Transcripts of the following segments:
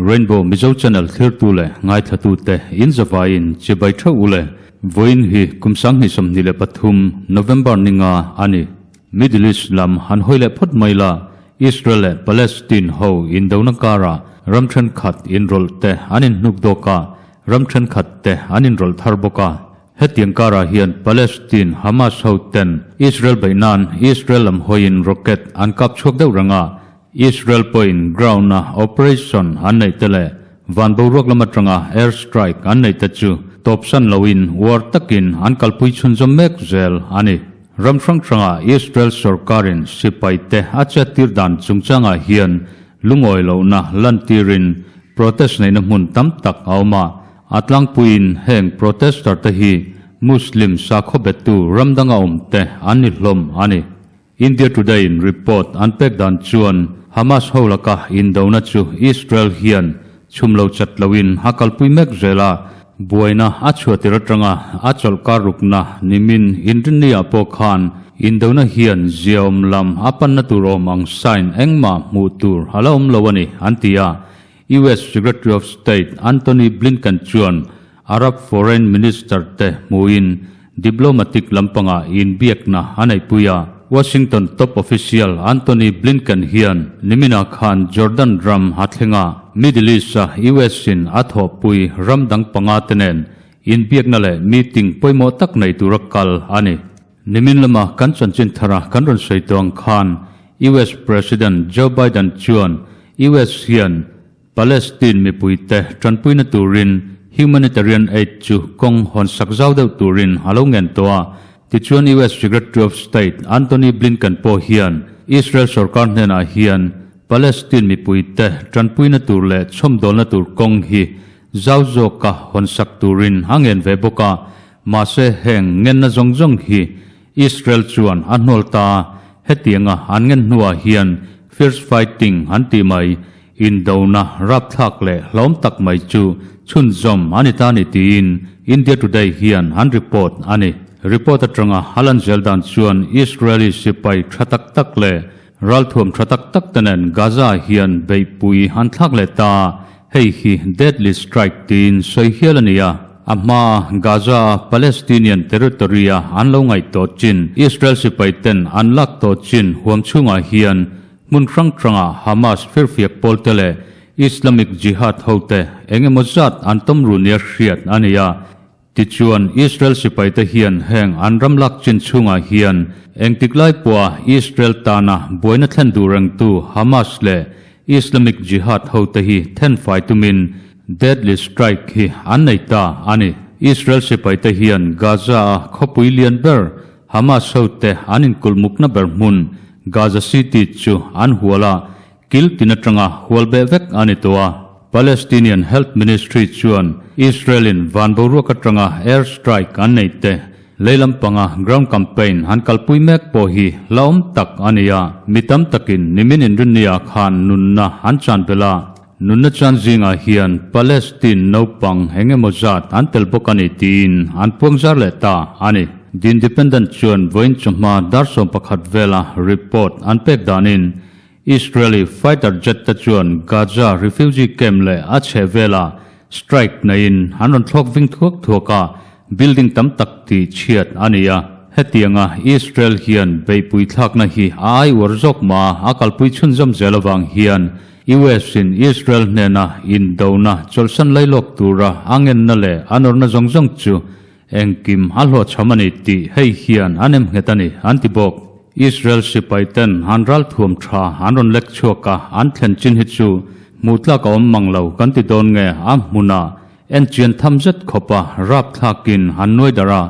Rainbow Mizo Channel thlirtu leh ngaithlatute in zavaiin chibai theuh u le. Vawiin hi kum 2023 November ninga a ni. Middle East lam han hawi leh phawt mai la, Israel leh Palestine ho indona karah ram thenkhat inrawlh te an inhnuk dawk a, ram thenkhat te an inrawlh thar bawk a. Hetiang karah hian Palestine Hamas ho ten Israel beih nan Israel lam hawiin rocket an kap chhuak deuh reng a, Israel pawhin ground a operation an neih te leh van boruak lam atanga air strike an neih te chu tawpsan loin uar takin an kalpui chhunzawm mek zel a ni. Ram hrang hranga Israel sorkarin sipai te a chettir dan chungchangah hian lungawi lohna lantirin protest neihna hmun tam tak a awm a, a tlangpuiin heng protester te hi Muslim sakhaw bettu ram danga awm te an ni hlawm a ni. India Today in report an pek dan chuan Hamas ho laka indona chu Israel hian chhum lo chat loin a kalpui mek zel a, buaina a chhuahtir atanga a chawlhkar rukna nimin Inrinni-ah pawh khan indona hian ziaawm lam a panna tur awm ang sign engmah hmuh tur a la awm lo a ni, an ti a. US Secretary of State Antony Blinken chuan Arab Foreign Minister te hmuhin diplomatic lampangah inbiakna a neihpui a. Washington top official Antony Blinken hian niminah khan Jordan ram a thleng a, Middle East-a US-in a thawhpui ram dang panga te nen inbiakna leh meeting pawimawh tak nei tura kal a ni. Nimin lama kan chanchin thara kan rawn sawi tawh ang khan US President Joe Biden chuan US hian Palestine mipuite tanpuina turin humanitarian aid chu kawng hawn sak zau deuh turin a lo ngen tawh a. Tichuan US Secretary of State Antony Blinken pawh hian Israel sorkar hnenah hian Palestine mipuite tanpuina tur leh chhawmdawlna tur kawng hi zau zawka hawn sak turin a ngen ve bawk a. Mahse heng ngenna zawng zawng hi Israel chuan a hnawl ta a, hetianga an ngen hnuah hian fierce fighting an tih mai, indona rapthlak leh hlawm tak mai chu chhunzawm a ni ta ni tiin India Today hian an report a ni. Report atanga a lan zel dan chuan Israeli sipai tha tak tak leh ralthuam tha tak tak te nen Gaza hian beihpui an thlak leh ta a, hei hi deadly strike tiin sawi hial a ni a. A hmaa Gaza-a Palestinian territory-a an lo ngaih tawh chin Israel sipai ten an lak tawh chin huam chhungah hian hmun hrang hrangah Hamas firfiak pawl te leh Islamic Jihad hote eng emaw zat an tawm ru nia hriat a ni a. Tichuan, Israel sipai te hian heng an ram lak chin chhungah hian engtik lai pawha Israel tana buaina thlen duh rengtu Hamas leh Islamic Jihad hote hi thenfai tumin Deadly strike hi an nei ta a ni. Israel sipaite hian Gaza-a khawpui lian ber Hamas hote an inkulhmukna ber hmun Gaza City chu an hual a, kil tin atanga hual beh vek a ni tawh a. Palestinian Health Ministry chuan Israel-in van boruak atanga air strike an neih te, lei lampanga ground campaign an kalpui mek pawh hi hlauhawm tak a ni a, mi tam takin nimin inrinni-ah khan nunna an chan belh a. Nunna chuan zingah hian Palestine naupang eng emaw zat an tel bawk a ni tiin an puang zar leh ta a ni. The Independent chuan vawiin chawhma dar 11 vela report an pek danin Israeli fighter jet te chuan Gaza refugee camp leh a chhehvela strike neiin an rawn thlawk ving thuak thuak a, building tam tak tih chhiat a ni a. Hetianga Israel hian beihpui thlakna hi a ai uar zawk mah a kalpui chhunzawm zel avang hian US in Israel hnena indona chawlhsan lailawk tura a ngenna leh a nawrna zawng zawng chu engkim a hlawhchham a ni tih hei hian a nem nghet a ni, an ti bawk. Israel sipai ten an ralthuam tha an rawn lek chhuak a, an thlen chin hi chu hmuh tlak a awm mang lo kan ti dawn nge a hmunah enchian tham zet khawpa rapthlakin an nuai darh a,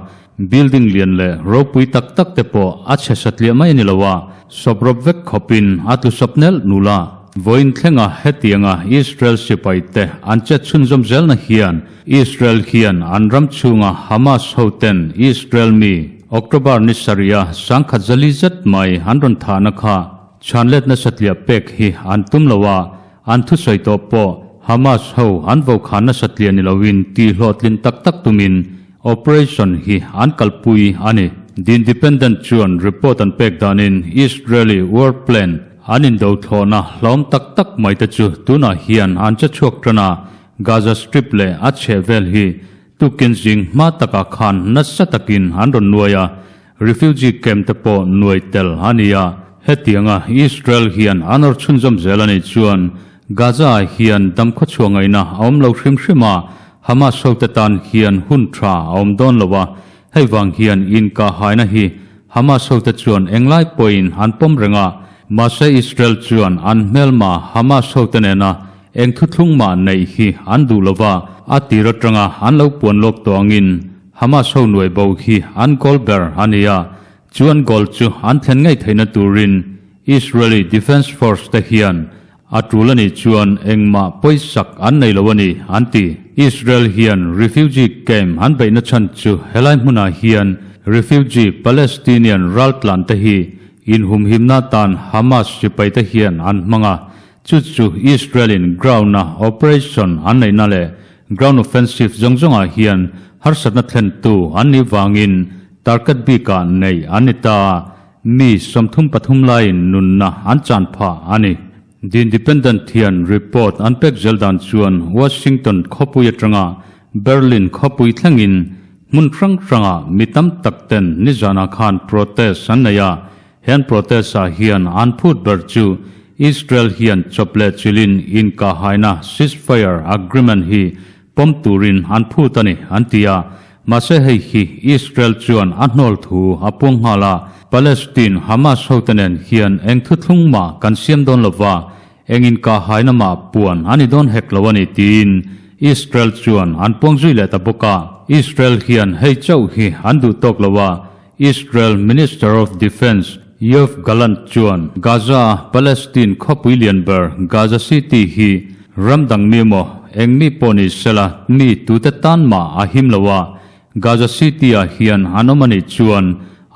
building lian leh ropui tak tak te pawh a chhe satliah mai a ni lo a, sawp rawp vek khawpin a tlu sawp nelh nul a. Vawiin thlenga hetianga Israel sipai te an chet chhunzawm zelna hian Israel hian an ram chhunga Hamas hoten Israel mi October ni sarih a sangkhat zali zet mai an rawn thahna kha chhanletna satliah pek hi an tum lo a, An thusawi tawh pawh Hamas ho an vokhan nasa tliah ni loin tih hlawhtlin tak tak tumin operation hi an kalpui a ni. The Independent chuan report an pek danin Israeli war plane An indo thlawhna hlawm tak tak mai te chu tunah hian an che chhuak tan a, Gaza Strip leh a chhehvel hi tukin zing hma takah khan nasa takin an rawn nuai a, refugee camp te pawh nuai tel a ni a. Hetianga Israel hian an awr chhunzawm zel a nih chuan Gaza-ah hian damkhawchhuah ngaihna a awm lo hrim hrim a, Hamas hote tan hian hun tha a awm dawn lo a, Hei vang hian inkahhaina hi Hamas hote chuan englai pawhin an pawm reng a, mahse Israel chuan an hmelma Hamas hote nena eng thuthlung mah neih hi an duh lo va, a tir atanga an lo puan lawk tawh angin Hamas ho nuai bo hi an goal ber a ni a, chu an goal chu an thlen ngei theihna turin Israeli Defence Force te hian A tul a nih chuan engmah pawisak an nei lo a ni, an ti. Israel hian refugee camp an beihna chhan chu helai hmunah hian refugee Palestinian raltlan te hi inhumhimna atan Hamas sipai te hian an hmang a, chu chu Israel in ground a operation an neihna leh ground offensive zawng zawngah hian harsatna thlentu an nih vangin target bikah neih an ni ta. Mi 33 laiin nunna an chan phah a ni. The Independent hian report an pek zel dan chuan Washington khawpui atanga Berlin khawpui thlengin hmun hrang hrangah mi tam tak ten nizanah khan protest an nei a. He an protest ah hian an phut ber chu Israel hian chawp leh chilhin inkahhaina ceasefire agreement hi pawm turin an phut a ni, an ti a. Mahse hei hi Israel chuan a hnawl thu a puang nghal a, Palestine Hamas hote nen hian eng thuthlung mah kan siam dawn lo va, eng inkahhaina mah puan a ni dawn hek lo a ni tiin Israel chuan an puang zui leh ta bawk a. Israel hian hei chauh hi an duh tawk lo a, Israel Minister of Defence Yoav Gallant chuan Gaza a Palestine khawpui lian ber Gaza City hi ram dang mi emaw eng mi pawh ni sela mi tute tan mah a him lo a, Gaza City ah hian an awm a nih chuan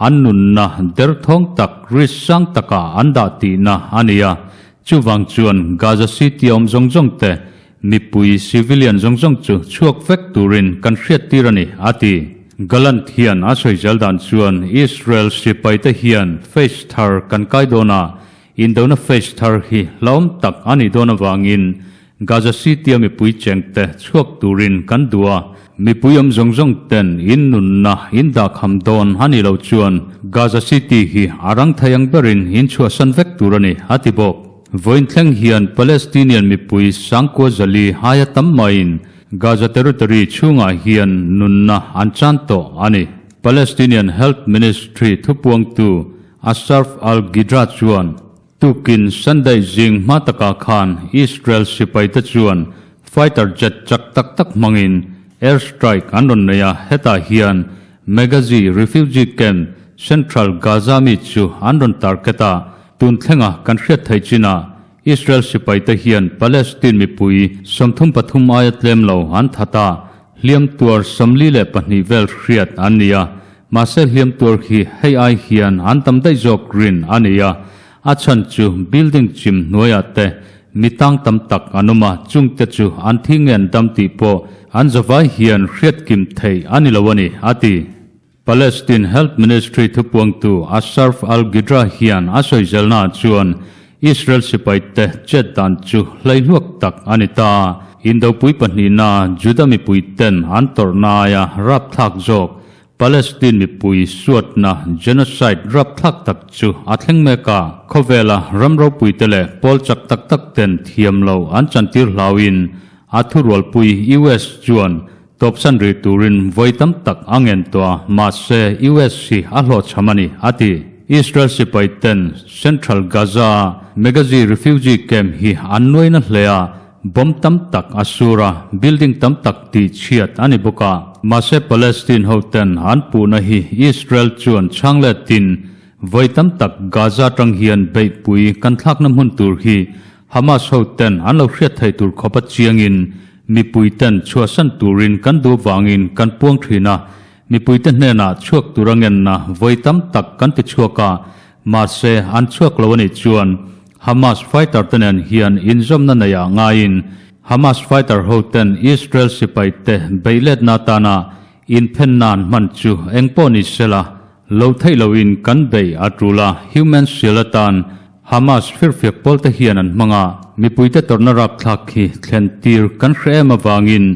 an nunna derthawng tak risk sang takah an dah tihna a ni a, chuvang chuan Gaza City a awm zawng zawng te Mipui civilian zawng zawng chu chhuak vek turin kan hriattir a ni, a ti. Gallant hian a sawi zel dan chuan Israel sipaite hian phase thar kan kai dawn a, indona phase thar hi hlauhawm tak a nih dawn avangin Gaza City-a mipui chengte chhuak turin kan duh a, mipui awm zawng zawng ten in nunna in dahkham dawn a nih loh chuan Gaza City hi a rang thei ang berin in chhuahsan vek tur a ni, a ti bawk. Vawiin thleng hian Palestinian mipui sangkua zali aia tam maiin Gaza territory chhungah hian nunna an chan tawh a ni. Palestinian Health Ministry thupuangtu Ashraf al-Gidra chuan tukin Sunday zing hma takah khan Israel sipaite chuan fighter jet chak tak tak hmangin air strike an rawn nei a, hetah hian Maghazi refugee camp, central Gaza mi chu an rawn target a. Tun thlenga kan hriat theih chinah Israel sipaite hian Palestine mipui 33 aia tlem lo an that a, hliam tuar 42 vel hriat an ni a. Mahse hliam tuar hi hei ai hian an tam daih zawk rin a ni a, a chhan chu building chim hnuaiah te mi tang tam tak an awm a, chungte chu an thi nge an dam tih pawh an zavai hian hriat kim theih a ni lo a ni, a ti. Palestine Health Ministry thupuangtu Ashraf al-Gidra hian a sawi zelnaah chuan Israel sipaite chet dan chu hleihluak tak a ni ta. Indopui pahnihna Juda mipuiten an tawrhna aia rapthlak zawk Palestine mipui suatna genocide rapthlak tak chu a thleng mek a. Khawvela ram ropuite leh pawl chak tak tak ten thiam lo an chantir hlauin a thurualpui US chuan Tawpsan rih turin vawi tam tak a ngen tawh a, mahse US hi a hlawhchham a ni, a ti. Israel sipai ten Central Gaza a Maghazi refugee camp hi an nuaina hle a, bomb tam tak a sur a, building tam tak tih chhiat a ni bawk a. Mahse Palestine ho ten an puhna hi Israel chuan chhang letin vawi tam tak Gaza tang hian beihpui kan thlakna hmun tur hi Hamas ho ten an lo hriat theih tur khawpa chiangin mipui ten chhuahsan turin kan duh vangin kan puang thin a, mipuite hnenah chhuak tur a ngenna vawi tam tak kan ti chhuak a, mahse an chhuak lo a nih chuan Hamas fighter te nen hian inzawmna neiah ngaiin Hamas fighter ho ten Israel sipai te beihletna atana inphenna an hman chu engpawh ni sela lo theih loin kan bei a tul a, human shield atan. Hamas firfiak pawlte hian an hmang a, mipuite tawrhna rapthlak hi thlen tir kan hre em avangin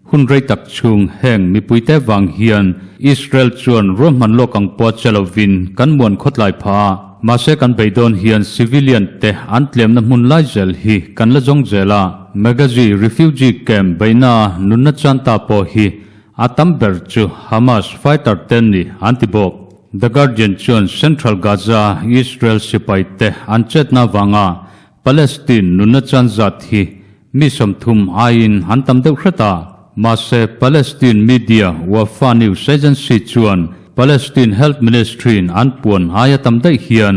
hun rei tak chhung heng mipuite vang hian Israel chuan ruahman lawk ang pawh che lovin kan muan khawtlai phah a, mahse kan beidawn hian civilian te an tlemna hmun lai zel hi kan la zawng zel a, Maghazi refugee camp beihna nunna chan ta pawh hi A tam ber chu Hamas fighter te ni an ti bawk. The Guardian chuan Central Gaza Israel sipai te an chetna vanga Palestine nunna chan zat hi mi 30 aiin an tam deuh hret a. Mahse Palestine media Wafa News Agency chuan Palestine Health Ministry-in an puan aia tam daih hian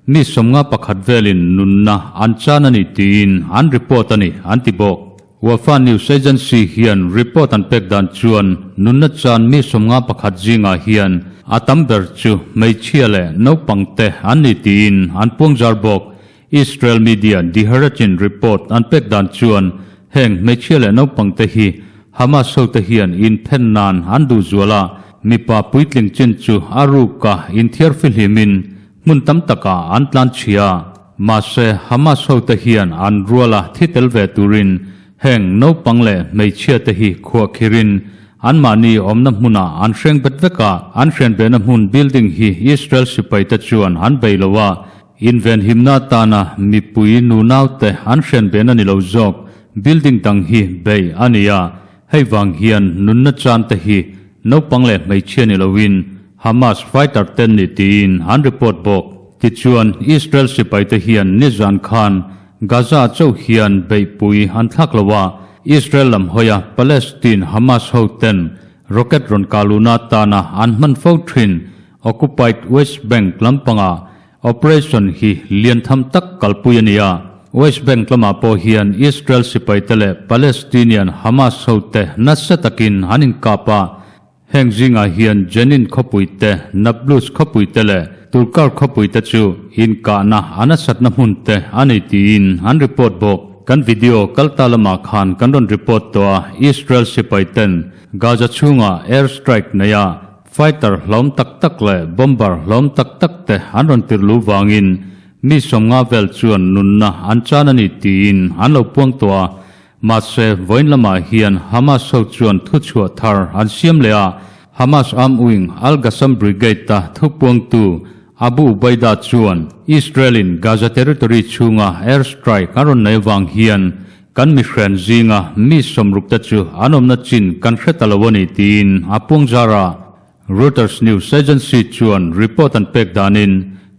mi 51 velin nunna an chan a ni tiin an report a ni an ti bawk. Wafa News Agency hian report an pek dan chuan nunna chan mi 51 zingah hian a tam ber chu hmeichhia leh naupang te an ni tiin an puang zar bawk. Israel media The Haaretz-in report an pek dan chuan heng hmeichhia leh naupang te hi Hamas hote hian inphen nan an duh zual a, mipa puitling chin chu a ruka inthiar fihlimin hmun tam takah an tlan chhia. Mahse, Hamas hote hian an ruala thi tel ve turin heng naupang leh hmeichhia te hi khuahkhirin anmahni awmna hmunah an hreng bet vek a, an hren behna hmun building hi Israel sipai te chuan an bei lo a, invenhimna atana mipui nunaute an hren behna ni lo zawk building dang hi bei a ni a, hei vang hian nunna chan te hi naupang leh hmeichhia ni loin Hamas fighter te ni tiin an report bawk. Tichuan, Israel sipaite hian nizan khan Gaza chauh hian beihpui an thlak lo a, Israel lam hawia Palestine Hamas ho ten rocket rawn kah luhna atana an hman fo thin occupied West Bank lampangah operation hi lian tham tak kalpui a ni a. West Bank lamah pawh hian Israel sipaite leh Palestinian Hamas ho te nasa takin an inkap a, Heng zingah hian Jenin khawpui te, Nablus khawpui te leh Tulkar khawpui te chu inkahna a nasatna hmun te a nei tiin an report bawk. Kan video kal ta lamah khan kan rawn report tawh a, Israel sipai ten Gaza chhungah air strike nei a, fighter hlawm tak tak leh bomber hlawm tak tak te an rawn tirh luh vangin mi 50 vel chuan nunna an chan a ni tiin an lo puang tawh a. Mahse, vawiin lamah hian Hamas ho chuan thuchhuah thar an siam leh a, Hamas armed wing Al-Qassam Brigade-a thupuangtu Abu Ubaida chuan Israel-in Gaza territory chhunga air strike a rawn nei avang hian kan mihren zinga mi 60 te chu an awmna chin kan hre ta lo a ni tiin a puang zar a. Reuters news agency chuan report an pek danin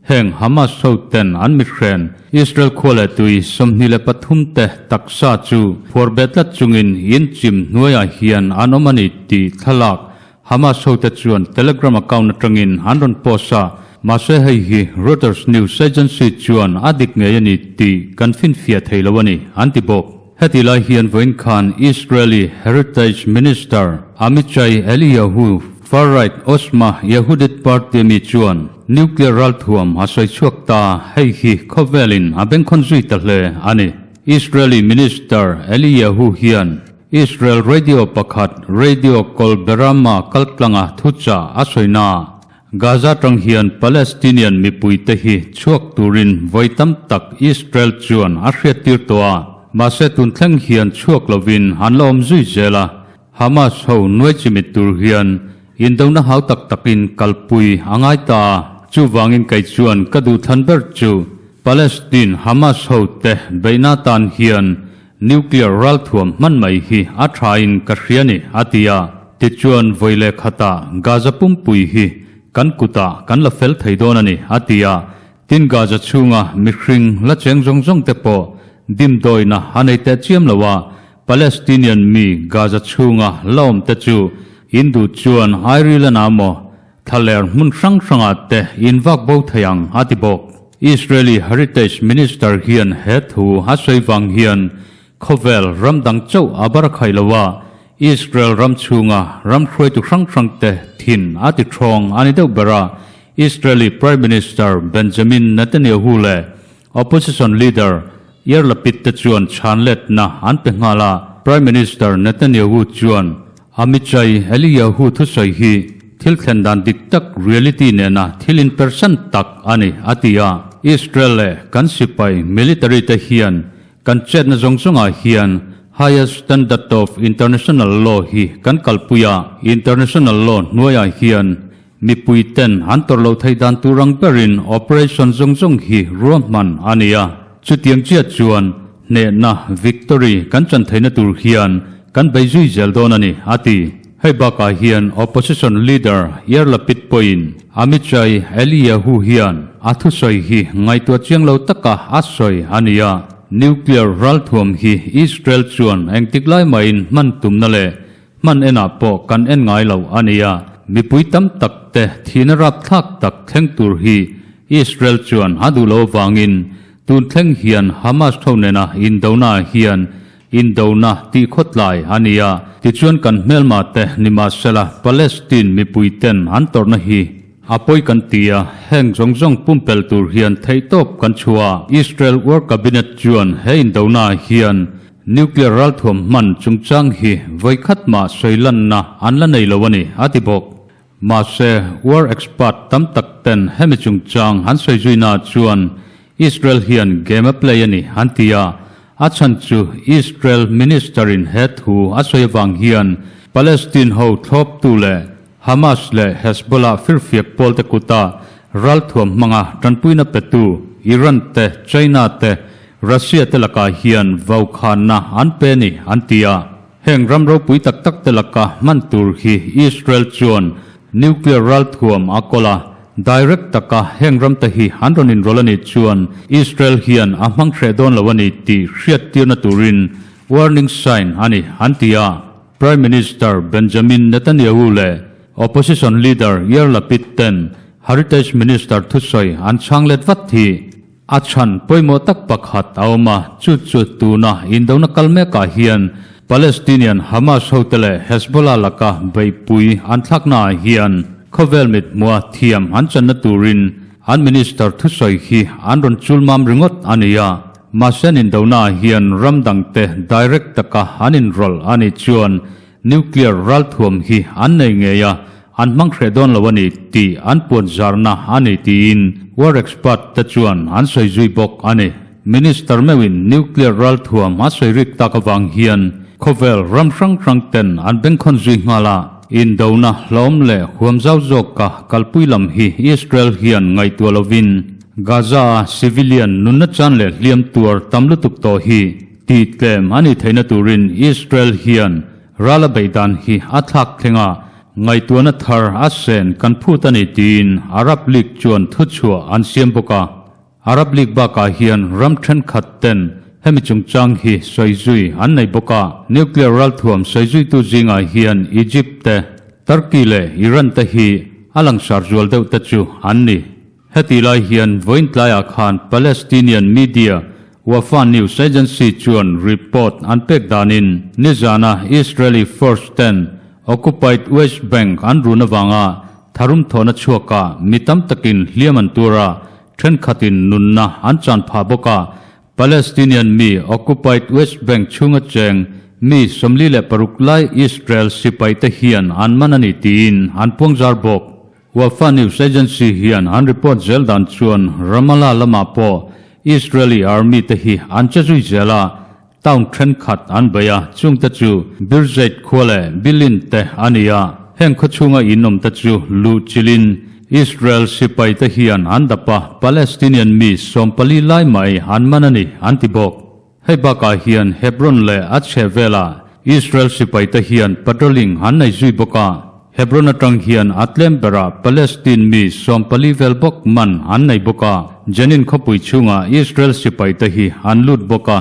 heng Hamas ho ten an mithren Israel khua leh tui 23 te taksa chu phuar be tlat chungin in chim hnuaiah hian an awm a ni tih thlalak Hamas ho te chuan Telegram account atangin an rawn post a, mahse hei hi Reuters news agency chuan a dik ngei a ni tih kan finfiah thei lo a ni, an ti bawk. Heti lai hian vawiin khan Israeli Heritage Minister Amichai Eliyahu, far-right Otzma Yehudit Party mi chuan nuclear ralthuam a sawi chhuak ta, hei hi khawvelin a bengkhawn zui ta hle a ni. Israeli Minister Eliyahu hian Israel radio pakhat Radio Kol Berama kaltlanga thuchah a sawi na. Gaza tang hian Palestinian mipuite hi chhuak turin vawi tam tak Israel chuan a hriattir tawh a, mahse tun thleng hian chhuak lovin an la awm zui zel a, Hamas ho nuai chimit tur hian indona hau tak takin kalpui a ngai ta a, chuvangin kei chuan ka duhthlan ber chu Palestine Hamas ho te beihna tan hian Nuclear ralthuam hman mai hi a thain ka hria ni, a ti a. Tichuan vawi leh khatah Gaza pumpui hi kan kutah kan la fel thei dawn a ni, a ti a. Tin Gaza chhunga mihring la cheng zawng zawng te pawh dimdawina a nei teh chiam lo a, Palestinian mi Gaza chhunga la awm te chu in duh chuan Ireland ah maw Thlaler hmun hrang hrangah te in vak bo thei ang, a ti bawk. Israeli Heritage Minister hian he thu a sawi vang hian khawvel ram dang chauh a bar khaih lo a, Israel ram chhunga ram hruaitu hrang hrang te thin a ti thawng a ni deuh ber a, Israeli Prime Minister Benjamin Netanyahu leh Opposition leader Yair Lapid te chuan chhan letna an pe nghal a, Prime Minister Netanyahu chuan Amichai Eliyahu thusawi hi thil thlen dan dik tak reality nena thil inpersan tak a ni, a ti a. Israel leh kan sipai military te hian kan chetna zawng zawngah hian highest standard of international law hi kan kalpui a, international law hnuaiah hian mipui ten an tawrh loh theih dan tur ang berin operation zawng zawng hi ruahman a ni a. Chutiang chiah chuan hnehna, victory, kan chan theihna tur hian kan bei zui zel dawn a ni, a ti. Hei bakah hian opposition leader Yair Lapid pawhin Amichai Eliyahu hian a thusawi hi ngaihtuah chiang lo taka a sawi a ni a, nuclear ralthuam hi Israel chuan engtik lai mahin hman tumna leh hman enah pawh kan en ngai lo a ni a, mipui tam tak te thihna rapthlak tak thleng tur hi Israel chuan a duh lo avangin tun thleng hian Hamas tho nena indona hian Indona tih khawtlai a ni a, tichuan kan hmelma te nimahsela Palestine mipui ten an tawrhna hi a pawi kan ti a, heng zawng zawng pumpelh tur hian theihtawp kan chhuah a. Israel War Cabinet chuan he indona hian nuclear ralthuam hman chungchang hi vawikhat mah sawi lanna an la nei lo a ni, a ti bawk. Mahse, war expert tam tak ten hemi chungchang an sawi zuina chuan Israel hian game a play a ni an ti a, a chhan chu Israel minister in he thu a sawi avang hian Palestine ho thlawptu leh Hamas leh Hezbollah firfiak pawlte kuta ralthuam hmanga tanpuina petu Iran te, China te, Russia te lakah hian vaukhanna an pe a ni an ti a. Heng ram ropui tak tak te laka hman tur hi Israel chuan nuclear ralthuam a kawl a, direct taka heng ram te hi an rawn inrawlh a nih chuan Israel hian a hmang hreh dawn lo a ni tih hriattirna turin warning sign a ni an ti a. Prime Minister Benjamin Netanyahu leh Opposition leader Yair Lapid ten Heritage Minister thusawi an chhang let vat hi A chhan pawimawh tak pakhat a awm a, chu chu tuna indona kal mekah hian Palestinian Hamas hote leh Hezbollah laka beihpui an thlaknaah hian khawvel mithmuha thiam an channa turin an minister thusawi hi an rawn chul mam ringawt a ni a. Mahse an indonaah hian ram dangte direct taka an inrawlh a nih chuan Nuclear ralthuam hi an nei ngei a, an hmang hreh dawn lo a ni tih an puan zarna a ni tiin war expert te chuan an sawi zui bawk a ni. Minister meuhin nuclear ralthuam a sawi rik tak avang hian khawvel ram hrang hrang ten an bengkhawn zui nghal a, indona hlawm leh huam zau zawka kalpui lam hi Israel hian ngaihtuah lovin Gaza-a civilian nunna chan leh hliam tuar tam lutuk tawh hi Tih tlem a nih theihna turin Israel hian ral a beih dan hi a thlak thleng a, ngaihtuahna thar a sen kan phut a ni tiin Arab League chuan thuchhuah an siam bawk a. Arab League bakah hian ram thenkhat ten hemi chungchang hi sawi zui an nei bawk a. Nuclear ralthuam sawi zuitu zingah hian Egypt te, Turkey leh Iran te hi a langsar zual deuh te chu an ni. Heti lai hian vawiin tlaiah khan Palestinian media Wafa News Agency chuan report an pek danin nizana Israeli force ten occupied West Bank an run avanga tharum thawhna chhuakah mi tam takin hliam an tur a, thenkhatin nunna an chan phah bawk a. Palestinian mi occupied West Bank chhunga cheng mi 46 lai Israel sipaite hian an man a ni tiin an puangzar bawk. Wafa News Agency hian an report zel dan chuan Ramallah lamah pawh Israeli army te hi an che zui zel a, town thenkhat an bei a, chungte chu Birzeit khua leh Bilin te a ni a, heng khaw chhunga in awm te chu luh chilin Israel sipai te hian an dap a, Palestinian mi 14 lai mai an man a ni an ti bawk. Hei bakah hian Hebron leh a chheh velah Israel sipaite hian patrolling an nei zui bawk a, Hebron atang hian a tlem berah Palestine mi 14 vel bawk man an nei bawk a, Jenin khawpui chhungah Israel sipaite hi an lut bawk a,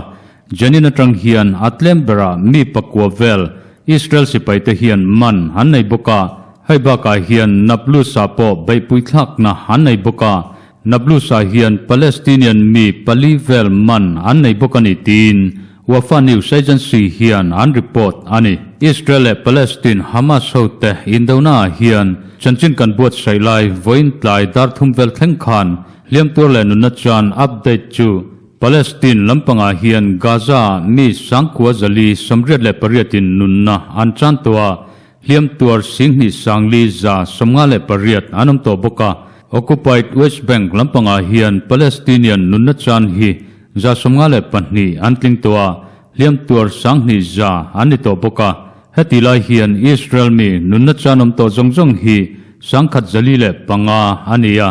Jenin atang hian a tlem berah mi pakua vel Israel sipaite hian man an nei bawk a, hei bakah hian Nablus-ah pawh beihpui thlakna an nei bawk a, Nablus-ah hian Palestinian mi pali vel man an nei bawk a ni tiin Wafa News Agency hian an report a ni. Israel leh Palestine Hamas hote indona ah hian chanchin kan buatsaih lai vawiin tlai dar thum vel thleng khan hliam tuar leh nunna chuan update chu Palestine lampangah hian Gaza-ah mi sangkua zali 88 in nunna an chan tawh a, Hliam tuar 22,158 an awm tawh bawk a. Occupied West Bank lampangah hian Palestinian nunna chan hi 52 an tling tawh a, hliam tuar 2000 za an ni tawh bawk a. Heti lai hian Israel mi nunna chan awm tawh zawng zawng hi 1405 a ni a,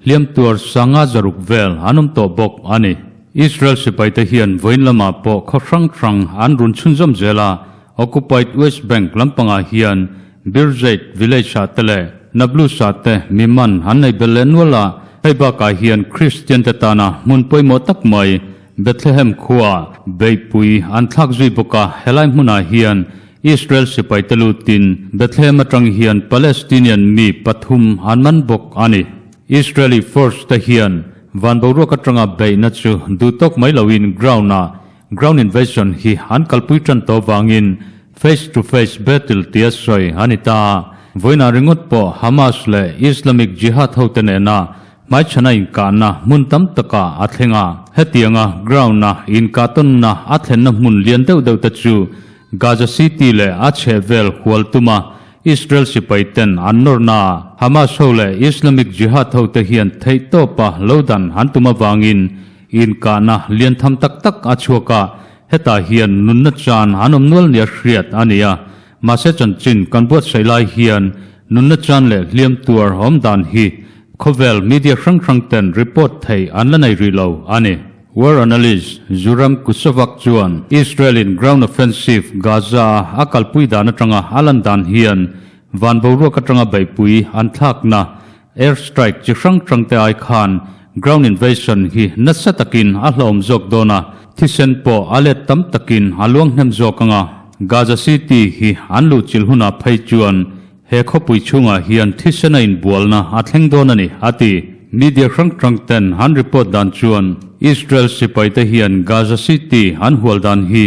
hliam tuar 506 vel an awm tawh bawk a ni. Israel sipaite hian vawiin lamah pawh khaw hrang hrang an run chhunzawm zel a, Occupied West Bank lampangah hian Birzeit village-ah te leh Nablus-ah te mi man an nei belh leh nual a, hei bakah hian Kristian-te tana hmun pawimawh tak mai Bethlehem khuaah beihpui an thlak zui bawk a, helai hmunah hian Israel sipaite lutin Bethlehem atang hian Palestinian mi pathum an man bawk a ni. Israeli force te hian van boruak atanga beihna chu duh tawk mai loin ground-ah Ground invasion hi an kalpui tan tawh vangin face to face battle tia sawi a ni ta a. Vawiinah ringawt pawh Hamas leh Islamic Jihad hote nena hmaichhana inkahna hmun tam takah a thleng a. Hetianga ground-a inkahtawnna a thlenna hmun lian deuh deuh te chu Gaza City leh a chhehvel hual tuma Israel sipai ten an nawrna ah Hamas ho leh Islamic Jihad hote hian theihtawpa lo dan an tum avangin Inkahna lian tham tak tak a chhuak a, hetah hian nunna chan an awm nual nia hriat a ni a. Mahse chanchin kan buatsaih lai hian nunna chan leh hliam tuar awm dan hi khawvel media hrang hrang ten report theih an la nei rih lo a ni. War analyst Zuram Kusovak chuan Israel in ground offensive Gaza a a kalpui dan atanga a lan dan hian van boruak atanga beihpui an thlakna Air strike chi hrang hrang te ai khan ground invasion hi nasa takin a hlawm zawk dawn a, thisen pawh a let tam takin a luang hnem zawk ang a. Gaza City hi an luhchilh hunah phei chuan he khawpui chhungah hian thisen a inbualna a thleng dawn a ni, a ti. Media hrang hrang ten an report dan chuan Israel sipaite hian Gaza City an hual dan hi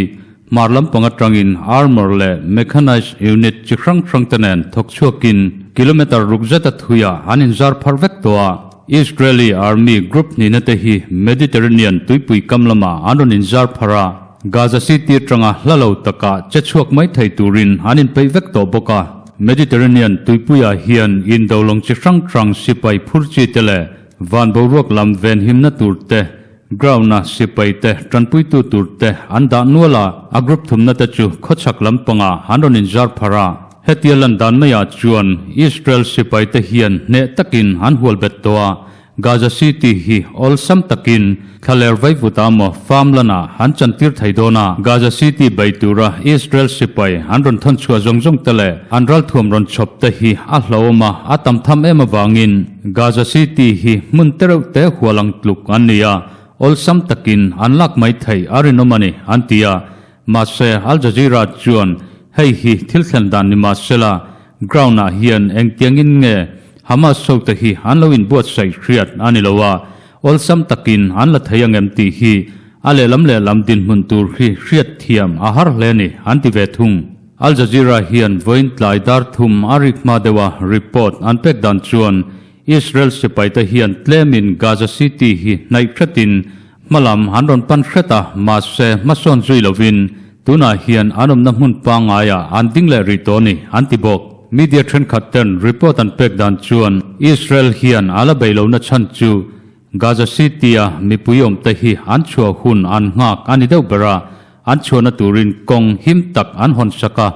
Hmar lampang atangin armour leh mechanised unit chi hrang hrang te nen thawk chhuakin kilometre ruk zeta thuiah an inzar pharh vek tawh a. Israeli army group hnihna te hi Mediterranean tuipui kam lamah an rawn inzar pharh a, Gaza City atanga hla lo takah che chhuak mai thei turin an inpeih vek tawh bawk a. Mediterranean tuipuiah hian indo lawng chi hrang hrang sipai phur chi te leh van boruak lam venhimna tur te Ground-a sipai te, tanpuitu tur te an dah nual a, a group thumna te chu khawchhak lampangah an rawn inzar pharh a. Hetia lan dan maiah chuan Israel sipai te hian hneh takin an hual bet tawh a, Gaza City hi awlsam takin thlaler vaivut ah maw farm lanah an chantir thei dawn a. Gaza City bei tura Israel sipai an rawn thawn chhuah zawng zawng te leh an ralthuam rawn chhawp te hi a hlauhawm a, a tam tham em avangin Gaza City hi hmun tereuh te hual ang tluk an ni a, awlsam takin an lak mai theih a rinawm a ni, an ti a. Mahse, Al Jazeera chuan hei hi thil thlen dan ni mahsela, ground-ah hian engtiangin nge Hamas hote hi an lo inbuatsaih hriat a ni lo a, awlsam takin an la thei angem tih hi a lehlam lehlam dinhmun tur hi hriat thiam a har hle a ni, an ti ve thung. Al Jazeera hian vawiin tlai dar thum a rik hma deuha report an pek dan chuan Israel sipaite hian tlemin Gaza City hi hnaih hretin hmalam an rawn pan hret a, mahse hmasawn zui lovin tunah hian an awmna hmun pangaiah an ding leh rih tawh a ni, an ti bawk. Media thenkhat ten report an pek dan chuan Israel hian a la bei lohna chhan chu Gaza City-a mipui awmte hi an chhuah hun an nghak a ni deuh ber a, An chhuahna turin kawng him tak an hawn sak a,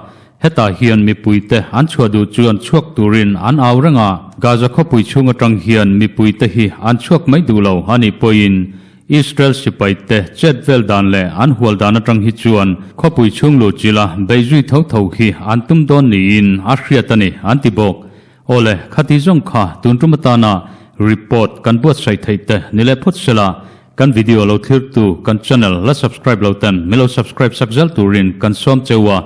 hetah hian mipuite an chhuah duh chu an chhuak turin an au reng a. Gaza khawpui chhung atang hian mipuite hi an chhuak mai duh lo a nih pawhin Israel sipaite chet vel dan leh an hual dan atang hi chuan khawpui chhung luh chila bei zui tho tho hi an tum dawn niin a hriat a ni, an ti bawk. Awle, khati zawng kha tun tum atana report kan buatsaih theih te ni leh phawt sela, kan video lo thlirtu kan channel la subscribe lo ten min lo subscribe sak zel turin kan sawm cheu a,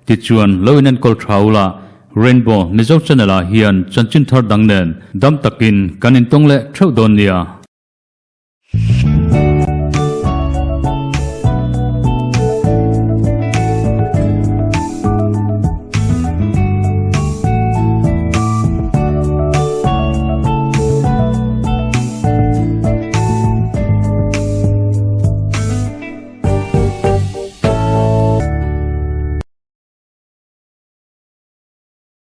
tichuan lo in enkawl tha ula, Rainbow Mizo channel ah hian chanchin thar dang nen dam takin kan intawng leh theuh dawn nia.